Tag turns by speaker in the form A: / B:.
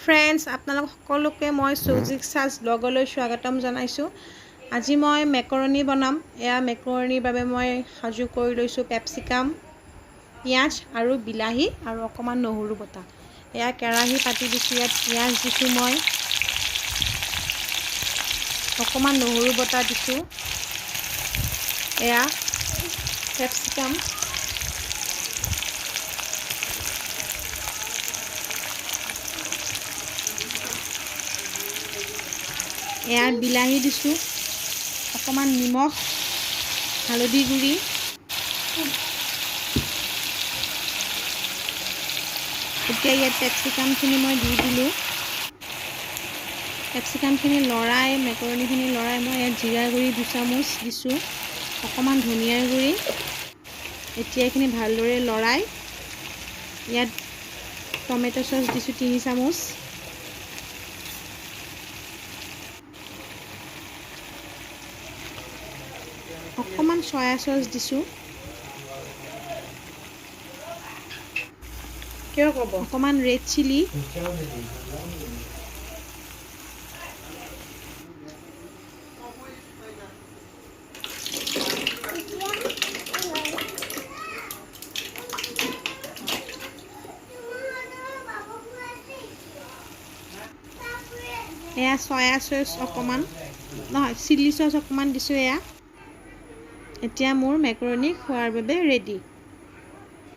A: Friends, আপোনালোক সকলোকে মই সুজিক চাজ ব্লগলৈ স্বাগতম জনাইছোঁ। আজি মই মেকৰণি বনাম। এয়া মেকৰণিৰ বাবে মই সাজু কৰি লৈছোঁ পেপচিকাম, পিঁয়াজ আৰু বিলাহী আৰু অকণমান নহৰু বটা। এয়া কেৰাহী পাতি দিছোঁ, ইয়াত পিঁয়াজ দিছোঁ, মই অকণমান নহৰু বটা দিছোঁ। এয়া পেপচিকাম, এয়া বিলাহী দিছোঁ, অকণমান নিমখ, হালধি গুড়ি। এতিয়া ইয়াত পেপচিকামখিনি মই দি দিলোঁ। পেপচিকামখিনি লৰাই, মেকৰণিখিনি লৰাই মই ইয়াত জিৰা গুড়ি 2 চামুচ দিছোঁ, অকণমান ধনিয়াৰ গুড়ি। এতিয়া এইখিনি ভালদৰে লৰাই ইয়াত টমেট' চচ দিছোঁ 3 চামুচ। অকণমান চয়া চচ দিছোঁ।
B: কিয় ক'ব?
A: অকণমান ৰেড চিলি। এয়া চয়া চচ অকণমান, নহয়, চিলি চচ অকণমান দিছোঁ। এয়া এতিয়া মোৰ মেকৰণি খোৱাৰ বাবে ৰেডি।